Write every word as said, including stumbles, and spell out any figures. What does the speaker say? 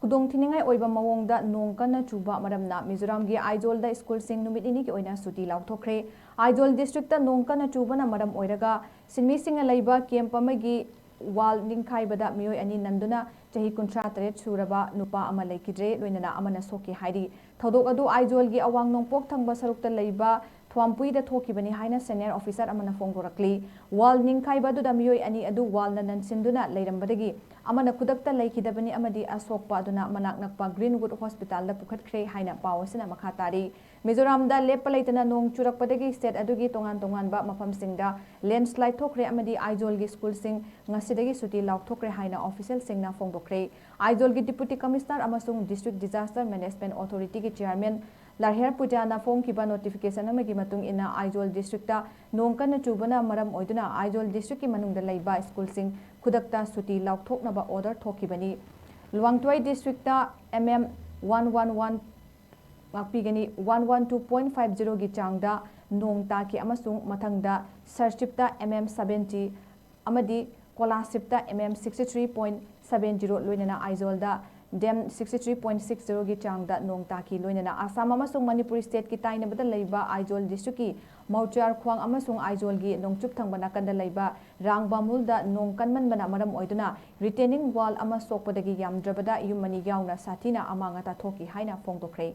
ꯈꯨꯗꯣꯡꯊꯤꯅꯤꯡꯉꯥꯏ ꯑꯣꯏꯕ ꯃꯑꯣꯡꯗ ꯅꯣꯡ ꯀꯟꯅ ꯆꯨꯕ ꯃꯔꯝꯅ ꯃꯤꯖꯣꯔꯥꯝꯒꯤ ꯑꯥꯏꯖꯣꯜꯗ ꯁ꯭ꯀꯨꯜꯁꯤꯡ ꯅꯨꯃꯤꯠ ꯅꯤꯅꯤꯒꯤ ꯑꯣꯏꯅ ꯁꯨꯇꯤ ꯂꯥꯎꯊꯣꯛꯈ꯭ꯔꯦ꯫ ꯑꯥꯏꯖꯣꯜ ꯗꯤꯁꯇ꯭ꯔꯤꯛꯇ ꯅꯣꯡ ꯀꯟꯅ ꯆꯨꯕꯅ ꯃꯔꯝ ꯑꯣꯏꯔꯒ ꯁꯤꯟꯃꯤꯁꯤꯡꯅ ꯂꯩꯕ ꯀꯦꯝꯞ ꯑꯃꯒꯤ ꯋꯥꯜ ꯅꯤꯡꯈꯥꯏꯕꯗ ꯃꯤꯑꯣꯏ ꯑꯅꯤ ꯅꯟꯗꯨꯅ ꯆꯍꯤ ꯀꯨꯟꯊ꯭ꯔꯥ ꯇꯔꯦꯠ ꯁꯨꯔꯕ ꯅꯨꯄꯥ ꯑꯃ ꯂꯩꯈꯤꯗ꯭ꯔꯦ, ꯂꯣꯏꯅꯅ ꯑꯃꯅ ꯁꯣꯛꯈꯤ ꯍꯥꯏꯔꯤ꯫ ꯊꯧꯗꯣꯛ ꯑꯗꯨ ꯑꯥꯏꯖꯣꯜꯒꯤ ꯑꯋꯥꯡ ꯅꯣꯡꯄꯣꯛ ꯊꯪꯕ ꯁꯔꯨꯛꯇ ꯂꯩꯕ ꯊ꯭ꯋꯥꯝꯄꯨꯏꯗ ꯊꯣꯛꯈꯤꯕꯅꯤ ꯍꯥꯏꯅ ꯁꯦꯅꯤꯌꯔ ꯑꯣꯐꯤꯁꯥꯔ ꯑꯃꯅ ꯐꯣꯡꯗꯣꯔꯛꯂꯤ꯫ ꯋꯥꯜ ꯅꯤꯡꯈꯥꯏꯕ ꯑꯗꯨꯗ ꯃꯤꯑꯣꯏ ꯑꯅꯤ ꯑꯗꯨ ꯋꯥꯜꯅ ꯅꯟꯁꯤꯟꯗꯨꯅ ꯂꯩꯔꯝꯕꯗꯒꯤ ꯑꯃꯅ ꯈꯨꯗꯛꯇ ꯂꯩꯈꯤꯗꯕꯅꯤ ꯑꯃꯗꯤ ꯑꯁꯣꯛꯄ ꯑꯗꯨꯅ ꯃꯅꯥꯛ ꯅꯛꯄ ꯒ꯭ꯔꯤꯟꯋꯨꯗ ꯍꯣꯁꯄꯤꯇꯥꯜꯗ ꯄꯨꯈꯠꯈ꯭ꯔꯦ ꯍꯥꯏꯅ ꯄꯥꯎ ꯑꯁꯤꯅ ꯃꯈꯥ ꯇꯥꯔꯤ꯫ ꯃꯤꯖꯣꯔꯥꯝꯗ ꯂꯦꯞꯄ ꯂꯩꯇꯅ ꯅꯣꯡ ꯆꯨꯔꯛꯄꯗꯒꯤ ꯁ꯭ꯇꯦꯠ ꯑꯗꯨꯒꯤ ꯇꯣꯉꯥꯟ ꯇꯣꯉꯥꯟꯕ ꯃꯐꯝꯁꯤꯡꯗ ꯂꯦꯟꯁꯂꯥꯏꯗ ꯊꯣꯛꯈ꯭ꯔꯦ ꯑꯃꯗꯤ ꯑꯥꯏꯖꯣꯜꯒꯤ ꯁ꯭ꯀꯨꯜꯁꯤꯡ ꯉꯁꯤꯗꯒꯤ ꯁꯨꯇꯤ ꯂꯥꯎꯊꯣꯛꯈ꯭ꯔꯦ ꯍꯥꯏꯅ ꯑꯣꯐꯤꯁꯤꯌꯦꯜꯁꯤꯡꯅ ꯐꯣꯡꯗꯣꯛꯈ꯭ꯔꯦ꯫ ꯑꯥꯏꯖꯣꯜꯒꯤ ꯗꯤꯄꯨꯇꯤ ꯀꯃꯤꯁꯅꯔ ꯑꯃꯁꯨꯡ ꯗꯤꯁꯇ꯭ꯔꯤꯛ ꯗꯤꯖꯥꯁꯇꯔ ꯃꯦꯅꯦꯖꯃꯦꯟꯠ ꯑꯣꯊꯣꯔꯤꯇꯤꯒꯤ ꯆꯤꯌꯥꯔꯃꯦꯟ ꯂꯥꯔꯍꯤꯌꯥꯔ ꯄꯨꯖꯥꯅ ꯐꯣꯡꯈꯤꯕ ꯅꯣꯇꯤꯐꯤꯀꯦꯁꯟ ꯑꯃꯒꯤ ꯃꯇꯨꯡ ꯏꯟꯅ ꯑꯥꯏꯖꯣꯜ ꯗꯤꯁꯇ꯭ꯔꯤꯛꯇ ꯅꯣꯡ ꯀꯟꯅ ꯆꯨꯕꯅ ꯃꯔꯝ ꯑꯣꯏꯗꯨꯅ ꯑꯥꯏꯖꯣꯜ ꯗꯤꯁꯇ꯭ꯔꯤꯛꯀꯤ ꯃꯅꯨꯡꯗ ꯂꯩꯕ ꯁ꯭ꯀꯨꯜꯁꯤꯡ ꯈꯨꯗꯛꯇ ꯁꯨꯇꯤ ꯂꯥꯎꯊꯣꯛꯅꯕ ꯑꯣꯔꯗꯔ ꯊꯣꯛꯈꯤꯕꯅꯤ꯫ ꯂꯨꯋꯥꯡꯊ꯭ꯋꯥꯏ ꯗꯤꯁꯇ꯭ꯔꯤꯛꯇ M M one one one ꯉꯥꯛꯄꯤꯒꯅꯤ, one one two point five ꯖꯤꯔꯣꯒꯤ ꯆꯥꯡꯗ ꯅꯣꯡ ꯇꯥꯈꯤ ꯑꯃꯁꯨꯡ ꯃꯊꯪꯗ ꯁꯔꯁꯤꯞꯇ ꯑꯦꯝ ꯑꯦꯝ ꯁꯕꯦꯟꯇꯤ ꯑꯃꯗꯤ ꯀꯣꯂꯥꯁꯤꯞꯇ M M sixty three point seven zero, ꯂꯣꯏꯅꯅ ꯑꯥꯏꯖꯣꯜꯗ dam sixty three point six ꯖꯤꯔꯣꯒꯤ ꯆꯥꯡꯗ ꯅꯣꯡ ꯇꯥꯈꯤ꯫ ꯂꯣꯏꯅꯅ ꯑꯁꯥꯝ ꯑꯃꯁꯨꯡ ꯃꯅꯤꯄꯨꯔ ꯁ꯭ꯇꯦꯠꯀꯤ ꯇꯥꯏꯅꯕꯗ ꯂꯩꯕ ꯑꯥꯏꯖꯣꯜ ꯗꯤꯁꯇ꯭ꯔꯤꯛꯀꯤ ꯃꯧꯆꯤꯌꯥꯔ ꯈ꯭ꯋꯥꯡ ꯑꯃꯁꯨꯡ ꯑꯥꯏꯖꯣꯜꯒꯤ ꯅꯣꯡꯆꯨꯞ ꯊꯪꯕ ꯅꯥꯀꯟꯗ ꯂꯩꯕ ꯔꯥꯡꯕꯥꯃꯨꯜꯗ ꯅꯣꯡ ꯀꯟꯃꯟꯕꯅ ꯃꯔꯝ ꯑꯣꯏꯗꯨꯅ ꯔꯤꯇꯦꯅꯤꯡ ꯋꯥꯜ ꯑꯃ ꯁꯣꯛꯄꯗꯒꯤ ꯌꯥꯝꯗ꯭ꯔꯕꯗ ꯌꯨꯝ ꯑꯅꯤ ꯌꯥꯎꯅ ꯁꯥꯊꯤꯅ ꯑꯃꯥꯡ ꯑꯇꯥ ꯊꯣꯛꯈꯤ ꯍꯥꯏꯅ ꯐꯣꯡꯗꯣꯛꯈ꯭ꯔꯦ꯫